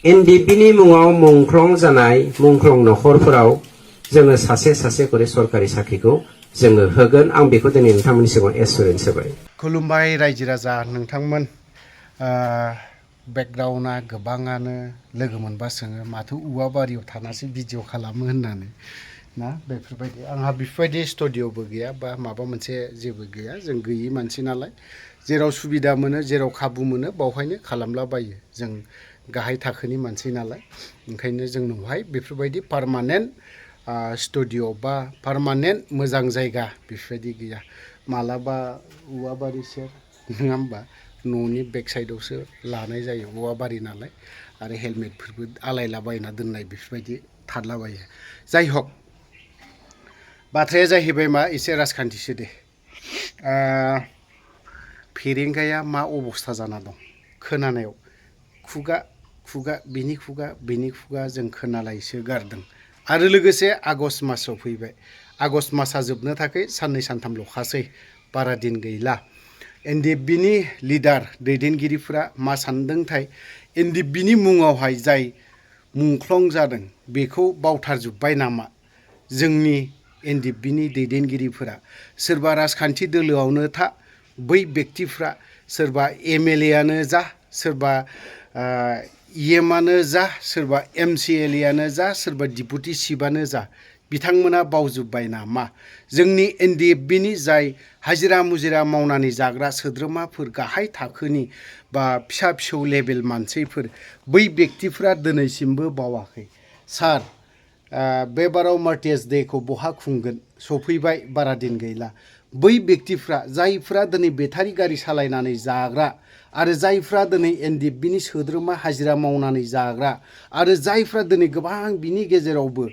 एनडिपिनि मुङाव मुंख्लं जानाय मुंख्लं नखरफोराव जोङो सासे सासे करि सरकारि साख्रिखौ जोङो होगोन आं बेखौ दिनै नोंथांमोननि सिगाङाव एसुरेन्स होबाय। खुलुमबाय रायजो राजा नोंथांमोन बेकग्राउन्डआ गोबाङानो लोगो मोनबा सोङो माथो औवाबारियाव थानासो भिडिअ खालामो होननानै ना बेफोरबायदि आंहा बेफोरबायदि स्टुडिअबो गैया बा माबा मोनसे जेबो गैया जों गैयि मानसि नालाय जेराव सुबिदा मोनो जेराव खाबु मोनो बावहायनो खालामलाबायो जों गाहाय थाखोनि मानसि नालाय ओंखायनो जोंनावहाय बेफोरबायदि पार्मानेन्ट स्टुडिअ बा पार्मानेन्ट मोजां जायगा बेफोरबायदि गैया मालाबा औवाबारि सेर नङा होमबा न'नि बेक साइडआवसो लानाय जायो औवाबारि नालाय आरो हेलमेटफोरबो आलायलाबायना दोननाय बेफोरबायदि थादलाबायो जाय हक बाथ्राया जाहैबाय मा एसे राजखान्थिसो दे फेरेंगाया मा अबस्था जाना दं खोनानायाव खुगा खुगा बेनि खुगा जों खोनालायसो गारदों आरो लोगोसे आगष्ट मासाव फैबाय आगष्ट मासा जोबनो थाखाय साननै सानथामल'खासै बारा दिन गैला एनडिएफबिनि लिडार दैदेनगिरिफोरा मा सानदोंथाय एनडिएफबिनि मुङावहाय जाय मुंख्लं जादों बेखौ बावथारजोब्बाय नामा जोंनि एनडिएफबिनि दैदेनगिरिफोरा सोरबा राजखान्थि दोलोआवनो था बै व्यक्तिफ्रा सोरबा एमएलए आनो जा सोरबा इएमआनो जा सोरबा एमसिएलएआनो जा सोरबा डिपुटि चिफआनो जा बिथांमोना बावजोब्बाय नामा जोंनि एनडिएफबिनि जाय हाजिरा मुजिरा मावनानै जाग्रा सोद्रोमाफोर गाहाय थाखोनि बा फिसा फिसौ लेभेल मानसिफोर बै व्यक्तिफ्रा दिनैसिमबो बावाखै सार बे बाराव मार्टियार्स डेखौ बहा खुंगोन सफैबाय बारा दिन गैला बै व्यक्तिफ्रा जायफ्रा दिनै बेटारि गारि सालायनानै जाग्रा आरो जायफ्रा दिनै एनडिएफबिनि सोद्रोमा हाजिरा मावनानै जाग्रा आरो जायफ्रा दिनै गोबां बिनि गेजेरावबो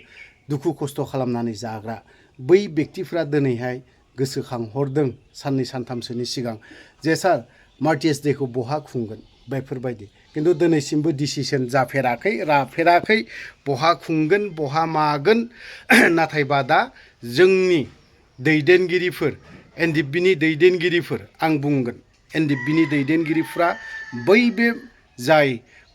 दुखु खस्थ' खालामनानै जाग्रा बै व्यक्तिफ्रा दिनैहाय गोसोखांहरदों साननै सानथामसोनि सिगां जे सार मार्टियार्स डेखौ बहा खुंगोन बेफोरबायदि खिन्थु दिनैसिमबो डिसिसन राफेराखै बहा खुंगोन बहा मागोन नाथायबा दा जोंनि दैदेनगिरिफोर एनडिएफबिनि दैदेनगिरिफोर आं बुंगोन एनडिएफबिनि दैदेनगिरिफ्रा बै बे जाय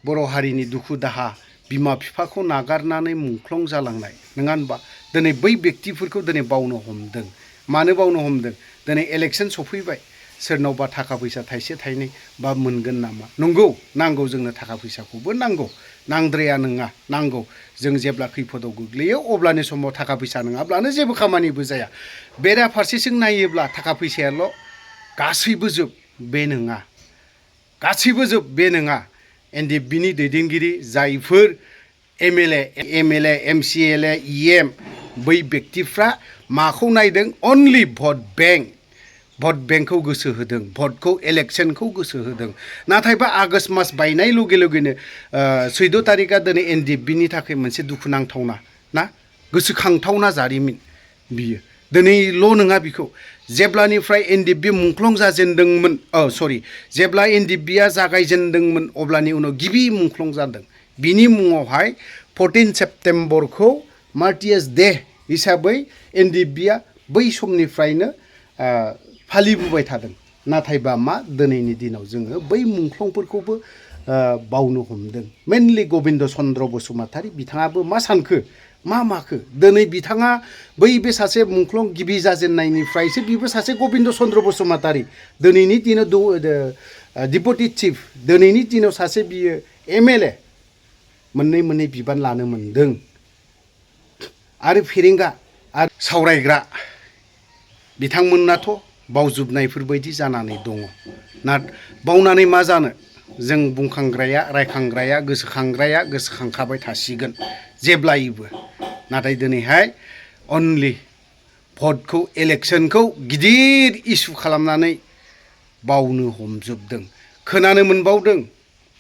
बर' हारिनि दुखु दाहा बिमा बिफाखौ नागारनानै मुंख्लं जालांनाय नङा होनबा दिनै बै व्यक्तिफोरखौ दिनै बावनो हमदों मानो बावनो हमदों दिनै इलेक्सन सफैबाय सोरनावबा थाखा फैसा थाइसे थाइनै बा मोनगोन नामा नंगौ नांगौ जोंनो थाखा फैसाखौबो नांगौ नांद्राया नङा नांगौ जों जेब्ला खैफोदाव गोग्लैयो अब्लानि समाव थाखा फैसा नङाब्लानो जेबो खामानिबो जाया बेराफारसेथिं नायोब्ला थाखा फैसायाल' गासैबो जोब बे नङा गासैबो जोब बे नङा एनडिएफबिनि दैदेनगिरि जायफोर एमएलए एमसिएलए इएम बै व्यक्तिफ्रा माखौ नायदों अनलि भट बेंकखौ गोसो होदों भटखौ इलेक्सनखौ गोसो होदों नाथायबा आगष्ट मास बायनाय लगे लगेनो 14 तारिखआ दिनै एनडिएफबिनि थाखाय मोनसे दुखुनांथावना ना गोसोखांथावना जारिमिन बियो दिनैल' नङा बिखौ जेब्लानिफ्राय एनडिएफबि मुंख्लं जाजेनदोंमोन जेब्ला एनडिएफबिया जागायजेनदोंमोन अब्लानि उनाव गिबि मुंख्लं जादों बिनि मुङावहाय 14 सेप्तेम्बरखौ मार्टियार्स डे हिसाबै एनडिएफबिया बै समनिफ्रायनो फालिबोबाय थादों नाथायबा मा दिनैनि दिनाव जोङो बै मुंख्लंफोरखौबो बावनो हमदों मेनलि गबिन्द चन्द्र बसुमतारी बिथाङाबो मा सानखो मा माखो दिनै बिथाङा बै बे सासे मुंख्लं गिबि जाजेननायनिफ्रायसो बिबो सासे गबिन्द चन्द्र बसुमतारी दिनैनि दिनाव डिपुटि चिफ दिनैनि दिनाव सासे बियो एमएलए मोननै बिबान लानो मोनदों आरो फेरेंगा आरो सावरायग्रा बिथांमोनाथ' बावजोबनायफोरबायदि जानानै दङ बावनानै मा जानो जों बुंखांग्राया रायखांग्राया गोसोखांखाबाय थासिगोन जेब्लायबो नाथाय दिनैहाय अनलि भटखौ इलेक्सनखौ गिदिर इस्यु खालामनानै बावनो हमजोबदों खोनानो मोनबावदों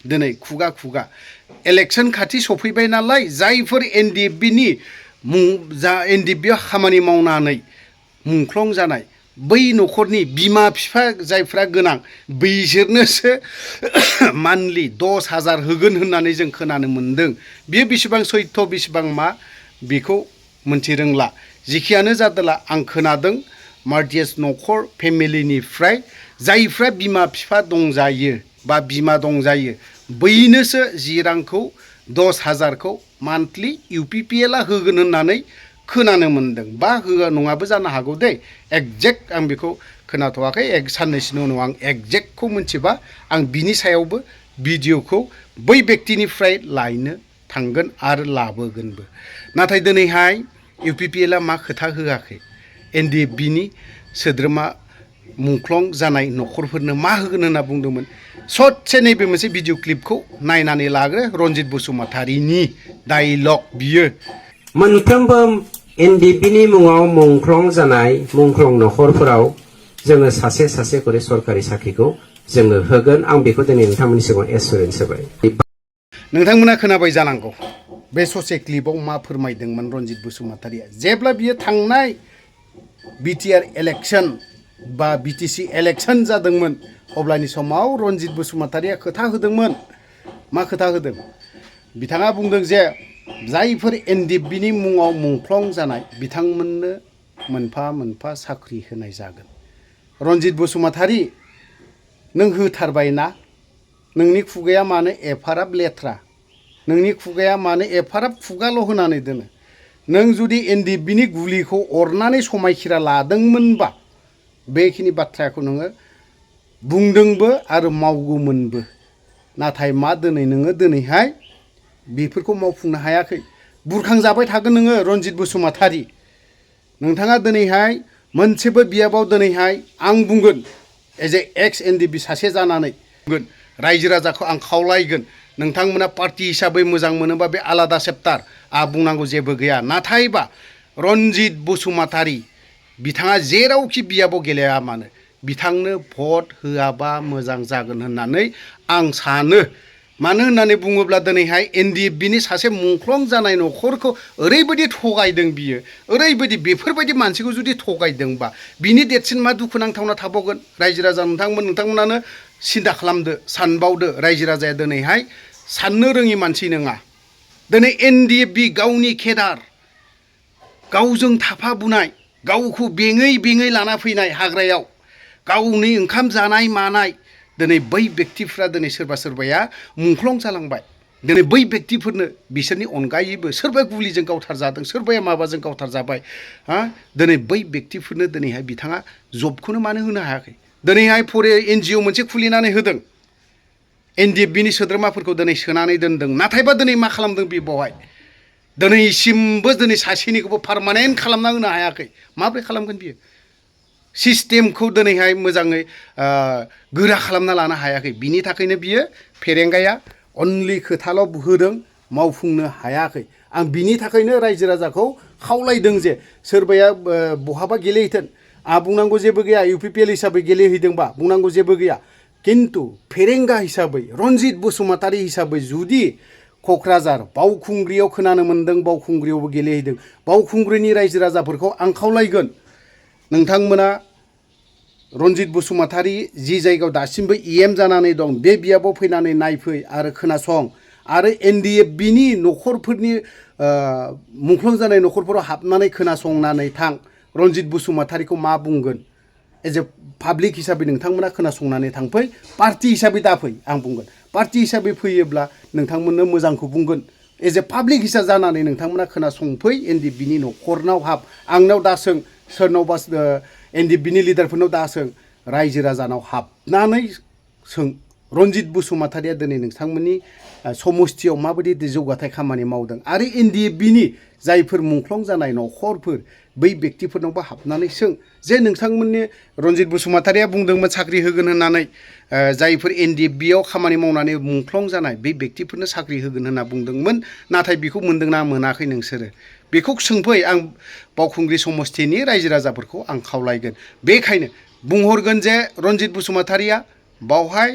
दिनै खुगा इलेक्सन खाथि सफैबाय नालाय जायफोर एनडिएफबिनि एनडिएफबियाव खामानि मावनानै मुंख्लं जानाय बै न'खरनि बिमा बिफा जायफ्रा गोनां बैसोरनोसो मान्थलि 10,000 होगोन होननानै जों खोनानो मोनदों बियो बेसेबां सैथो बेसेबां मा बेखौ मोनथिरोंला जिखियानो जादोला आं खोनादों मार्टियार्स न'खर फेमिलिनिफ्राय जायफ्रा बिमा बिफा दंजायो बा बिमा दंजायो बैनोसो 10 रांखौ 10,000खौ मान्थलि UPPLआ होगोन होननानै खोनानो मोन्दों बा होआ नङाबो जानो हागौ दे एक्जेक्ट आं बेखौ खोनाथ'वाखै साननैसोनि उनाव आं एक्जेक्टखौ मिथिबा आं बिनि सायावबो भिडिअखौ बै व्यक्तिनिफ्राय लायनो थांगोन आरो लाबोगोनबो। नाथाय दिनैहाय UPPLआ मा खोथा होआखै NDFBनि सोद्रोमा मुंख्लं जानाय न'खरफोरनो मा होगोन होनना बुंदोंमोन। ससे नैबे मोनसे भिडिअ क्लिपखौ नायनानै लाग्रो रनजित बसुमतारीनि डायलग बियो। मोनफ्रोमबो NDFBनि मुङाव मुंख्लं जानाय मुंख्लं न'खरफोराव जोङो सासे सासे करि सरकारि साख्रिखौ जोङो होगोन आं बेखौ दिनै नोंथांमोननि सिगाङाव एसुरेन्स होबाय। नोंथांमोना खोनाबाय जानांगौ बे ससे क्लिपआव मा फोरमायदोंमोन रनजित बसुमतारीया जेब्ला बियो थांनाय BTR इलेक्शन बा BTC इलेक्शन जादोंमोन अब्लानि समाव रनजित बसुमतारीया खोथा होदोंमोन। मा खोथा होदों बिथाङा बुंदों जे जायफोर NDFBनि मुङाव मुंख्लं जानाय बिथांमोननो मोनफा मोनफा साख्रि होनाय जागोन। रनजित बसुमतारी नों होथारबाय ना नोंनि खुगाया मानो एफाराब लेथ्रा नोंनि खुगाया मानो एफाराब खुगाल' होनानै दोनो नों जुदि NDFBनि गुलिखौ अरनानै समायखिरा लादोंमोनबा बेखिनि बाथ्राखौ नोङो बुंदोंबो आरो मावगौमोनबो। नाथाय मा दिनै नोङो दिनैहाय बेफोरखौ मावफुंनो हायाखै बुरखांजाबाय थागोन नोङो रनजित बसुमतारी। नोंथाङा दिनैहाय मोनसेबो बियाबाव दिनैहाय आं बुंगोन एज ए एक्स NDFB सासे जानानै बुंगोन रायजो राजाखौ आं खावलायगोन नोंथांमोना पार्टि हिसाबै मोजां मोनोबा बे आलादा चेप्टार आं बुंनांगौ जेबो गैया। नाथायबा रनजित बसुमतारी बिथाङा जेरावखि बियाबाव गेलेया मानो बिथांनो भट होआबा मोजां जागोन होननानै आं सानो। मानो होननानै बुङोब्ला दिनैहाय NDFBनि सासे मुंख्लं जानाय न'खरखौ ओरैबायदि थगायदों बियो ओरैबायदि बेफोरबायदि मानसिखौ जुदि थगायदोंबा बिनि देरसिन मा दुखु नांथावना थाबावगोन। रायजो राजा नोंथांमोनानो सिन्था खालामदो सानबावदो रायजो राजाया दिनैहाय साननो रोङि मानसि नङा। दिनै NDFB गावनि केडार गावजों थाफा बुनाय गावखौ बेङै बेङै लाना फैनाय हाग्रायाव गावनि ओंखाम जानाय मानाय दिनै बै व्यक्तिफ्रा दिनै सोरबा सोरबाया मुंख्लं जालांबाय। दिनै बै व्यक्तिफोरनो बिसोरनि अनगायैबो सोरबाया गुलिजों गावथारजादों सोरबाया माबाजों गावथारजाबाय दिनै बै व्यक्तिफोरनो दिनैहाय बिथाङा जबखौनो मानो होनो हायाखै। दिनैहाय NGO मोनसे खुलिनानै होदों NDFBनि सोद्रोमाफोरखौ दिनै सोनानै दोनदों। नाथायबा दिनै मा खालामदों बे बावहाय दिनैसिमबो दिनै सासेनिखौबो पारमानेन्ट खालामना होनो हायाखै। माब्रै खालामगोन बियो सिस्टेमखौ दिनैहाय मोजाङै गोरा खालामना लानो हायाखै। बिनि थाखायनो बियो फेरेंगाया अनलि खोथाल' होदों मावफुंनो हायाखै। आं बिनि थाखायनो रायजो राजाखौ खावलायदों जे सोरबाया बहाबा गेलेहैथों आं बुंनांगौ जेबो गैया UPPL हिसाबै गेलेहैदोंबा बुंनांगौ जेबो गैया। खिन्थु फेरेंगा हिसाबै रनजित बसुमतारी हिसाबै जुदि क'क्राझार बावखुंग्रियाव खोनानो मोन्दों बावखुंग्रियावबो गेलेहैदों बावखुंग्रिनि रायजो राजाफोरखौ आं खावलायगोन नोंथांमोना रनजित बसुमतारी जि जायगायाव दासिमबो EM जानानै दं बे बियाबाव फैनानै नायफै आरो खोनासं आरो NDFBनि न'खरफोरनि मुंख्लं जानाय न'खरफोराव हाबनानै खोनासंनानै थां रनजित बसुमतारीखौ मा बुंगोन। एज ए पाब्लिक हिसाबै नोंथांमोना खोनासंनानै थांफै पार्टि हिसाबै दाफै आं बुंगोन पार्टि हिसाबै फैयोब्ला नोंथांमोननो मोजांखौ बुंगोन। एज ए पाब्लिक हिसाबै जानानै नोंथांमोना खोनासंफै NDFBनि न'खरनाव हाब आंनाव दासों सोरनावबा NDFBनि लिडारफोरनाव दासों रायजो राजानाव हाबनानै सों रनजित बसुमतारीया दिनै नोंथांमोननि समस्थियाव माबायदि जौगाथाय खामानि मावदों आरो NDFBनि जायफोर मुंख्लं जानाय न'खरफोर बै व्यक्तिफोरनावबो हाबनानै सों जे नोंथांमोननि रनजित बसुमतारीया बुंदोंमोन साख्रि होगोन होननानै जायफोर NDFBयाव खामानि मावनानै मुंख्लं जानाय बै व्यक्तिफोरनो साख्रि होगोन होनना बुंदोंमोन नाथाय बेखौ मोनदोंना मोनाखै नोंसोरो बेखौ सोंफै। आं बावखुंग्रि समस्थिनि रायजो राजाफोरखौ आं खावलायगोन बेखायनो बुंहरगोन जे रनजित बसुमतारीया बावहाय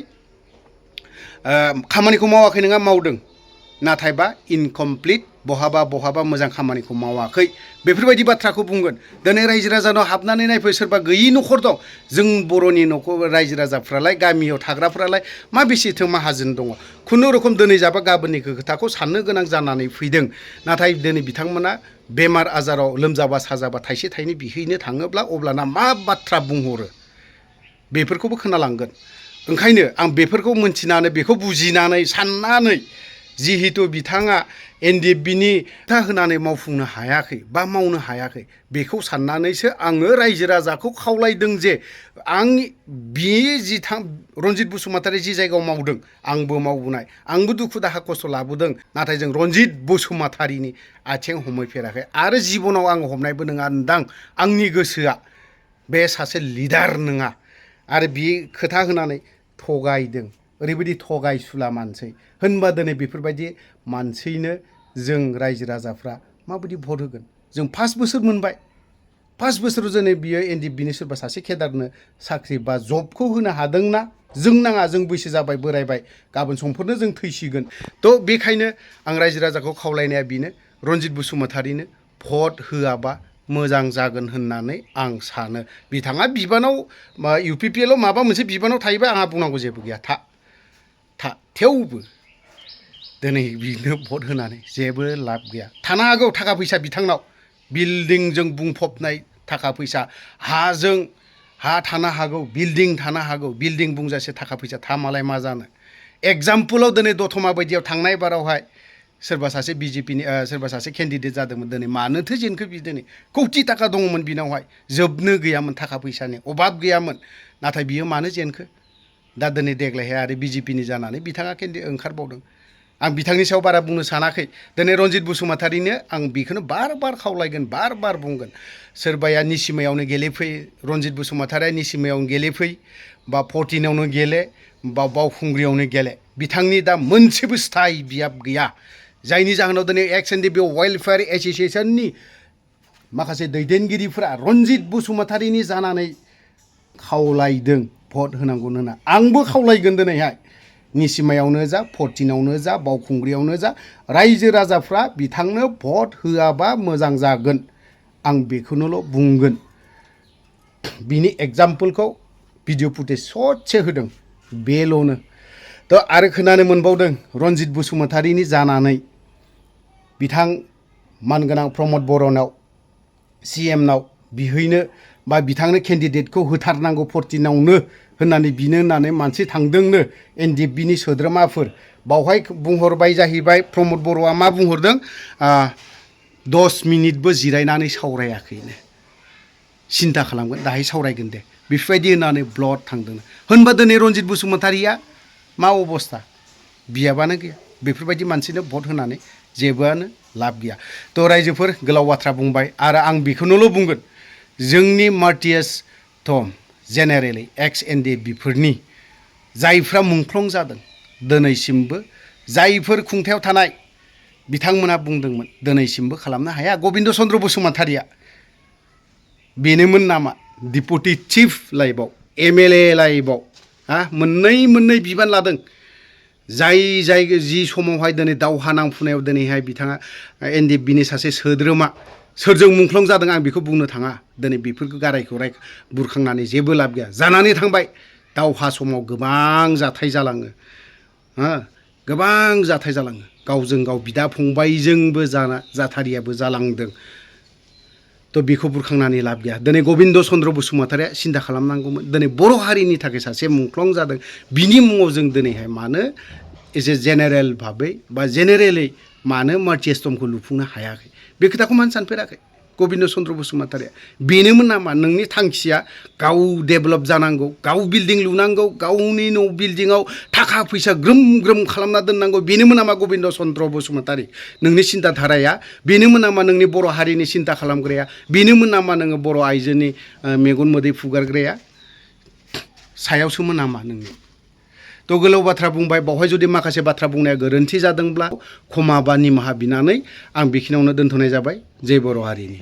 खामानिखौ मावाखै नङा मावदों नाथायबा इनकमप्लिट बहाबा मोजां खामानिखौ मावाखै बेफोरबायदि बाथ्राखौ बुंगोन। दिनै रायजो राजानाव हाबनानै नायफै सोरबा गैयि न'खर दं जों बर'नि न'खर रायजो राजाफ्रालाय गामियाव थाग्राफ्रालाय मा बेसेथो माहाजोन दङ खुनुरुखुम दिनै जाबा गाबोननि खोथाखौ साननो गोनां जानानै फैदों। नाथाय दिनै बिथांमोना बेमार आजाराव लोमजाबा साजाबा थाइसे थाइनै बिहैनो थाङोब्ला अब्लाना मा बाथ्रा बुंहरो बेफोरखौबो खोनालांगोन। ओंखायनो आं बेफोरखौ मोनथिनानै बेखौ बुजिनानै साननानै जिहेतु बिथाङा NDFBनि खोथा होनानै मावफुंनो हायाखै बा मावनो हायाखै बेखौ साननानैसो आङो रायजो राजाखौ खावलायदों जे बे रन्जित बसुमतारी जि जायगायाव मावदों आंबो मावबोनाय आंबो दुखु दाहा खस्थ' लाबोदों नाथाय जों रन्जित बसुमतारीनि आथिं हमहैफेराखै आरो जिबनाव आं हमनायबो नङा नोंदां आंनि गोसोआ बे सासे लिडार नङा आरो बे खोथा होनानै थगायदों ओरैबायदि थगायसुला मानसि होनबा दिनै बेफोरबायदि मानसिनो जों रायजो राजाफ्रा माबायदि भट होगोन जों 5 बोसोर मोनबाय 5 बोसोराव दिनै बियो NDFBनि सोरबा सासे केडारनो साख्रि बा जबखौ होनो हादोंना जों नाङा जों बैसो जाबाय बोरायबाय गाबोन समफोरनो जों थैसिगोन थ' बेखायनो आं रायजो राजाखौ खावलायनाया बेनो रन्जित बसुमतारीनो भट होआबा मोजां जागोन होननानै आं सानो बिथाङा बिबानाव UPPL माबा मोनसे बिबानाव थायोबा आंहा बुंनांगौ जेबो गैया थेवबो दिनै बिनो भट होनानै जेबो लाब गैया थानो हागौ थाखा फैसा बिथांनाव बिल्डिंजों बुंफबनाय थाखा फैसा हा थानो हागौ बिल्डिं थानो हागौ बिल्डिं बुंजासे थाखा फैसा मालाय मा जानो एगजामपोलाव दिनै दतमा बायदियाव थांनाय बारावहाय सोरबा सासे BJPनि सोरबा सासे केन्डिडेट जादोंमोन दिनै मानोथो जेनखो बि दिनै कौटि थाखा दङमोन बिनावहाय जोबनो गैयामोन थाखा फैसानि अभाब गैयामोन नाथाय बियो मानो जेनखो दा दिनै देग्लायहाय आरो BJPनि जानानै बिथाङा ओंखारबावदों आं बिथांनि सायाव बारा बुंनो सानाखै दिनै रन्जित बसुमतारीनो आं बेखौनो बार खावलायगोन बार बुंगोन सोरबाया निसिमायावनो गेलेफै रन्जित बसुमतारीया निसिमायावनो गेलेफै बा 14आवनो गेले बा बावखुंग्रियावनो गेले बिथांनि दा मोनसेबो स्थायी बियाब गैया जायनि जाहोनाव दिनै XNDB वेलफेयार एस'सिएशननि माखासे दैदेनगिरिफोरा रन्जित बसुमतारीनि जानानै खावलायदों भट होनांगौ होनना आंबो खावलायगोन दिनैहाय निसिमायावनो जा 14आवनो जा बावखुंग्रियावनो जा रायजो राजाफ्रा बिथांनो भट होआबा मोजां जागोन आं बेखौनोल' बुंगोन बिनि एग्जाम्पलखौ भिडिअ फुटेज ससे होदों बेल'नो थ' आरो खोनानो मोनबावदों रन्जित बसुमतारीनि जानानै बिथां मानगोनां प्रमद बर'नाव CMनाव बिहैनो बा बिथांनो केन्डिडेटखौ होथारनांगौ 14आवनो होननानै बिनो होननानै मानसि थांदोंनो NDFBनि सोद्रोमाफोर बावहाय बुंहरबाय जाहैबाय प्रमद बर'आ मा बुंहरदों 10 मिनिटबो जिरायनानै सावरायाखैनो सिन्था खालामगोन दाहाय सावरायगोन दे बेफोरबायदि होननानै ब्लड थांदों होनबा दिनै रन्जित बसुमतारीया मा अबस्था बियाबानो गैया बेफोरबायदि मानसिनो भट होनानै जेबोआनो लाब गैया थ' रायजोफोर गोलाव बाथ्रा बुंबाय आरो आं बेखौनोल' बुंगोन जोंनि मार्टियास थम जेनेरेलि XNDFBफोरनि जायफ्रा मुंख्लं जादों दिनैसिमबो जायफोर खुंथायाव थानाय बिथांमोना बुंदोंमोन दिनैसिमबो खालामनो हाया गबिन्द चन्द्र बसुमतारीया बेनोमोन नामा डिपुटि चिफ लाइफआव MLA लाइफआव मोननै बिबान लादों जाय जि समावहाय दिनै दावहा नांफुनायाव दिनैहाय बिथाङा NDFBनि सासे सोद्रोमा सोरजों मुंख्लं जादों आं बेखौ बुंनो थाङा दिनै बेफोरखौ गारायखौ बुरखांनानै जेबो लाब गैया जानानै थांबाय दावहा समाव गोबां जाथाय जालाङो गोबां जाथाय जालाङो गावजों गाव बिदा फंबायजोंबो जाथारियाबो जालांदों थ' बेखौ बुरखांनानै लाब गैया दिनै गबिन्द चन्द्र बसुमतारीया सिन्था खालामनांगौमोन दिनै बर' हारिनि थाखाय सासे मुंख्लं जादों बिनि मुङाव जों दिनैहाय मानो एसे जेनेरेल भाबै बा जेनेरेलै मानो मार्टियास थमखौ लुफुंनो हायाखै बे खोथाखौ मानो सानफेराखै गबिन्द चन्द्र बसुमतारीया बेनोमोन नामा नोंनि थांखिया गाव डेभेलप जानांगौ गाव बिल्डिं लुनांगौ गावनि न' बिल्डिङाव थाखा फैसा ग्रोम खालामना दोननांगौ बेनोमोन नामा गबिन्द चन्द्र बसुमतारी नोंनि सिन्था धाराया बेनोमोन नामा नोंनि बर' हारिनि सिन्था खालामग्राया बेनोमोन नामा नोङो बर' आइजोनि मेगन मोदै फुगारग्राया सायावसोमोन नामा नोंनि थ' गोलाव बाथ्रा बुंबाय बावहाय जुदि माखासे बाथ्रा बुंनाया गोरोन्थि जादोंब्ला क्षमा बा निमाहा बिनानै आं बेखिनियावनो दोनथ'नाय जाबाय जय बर' हारिनि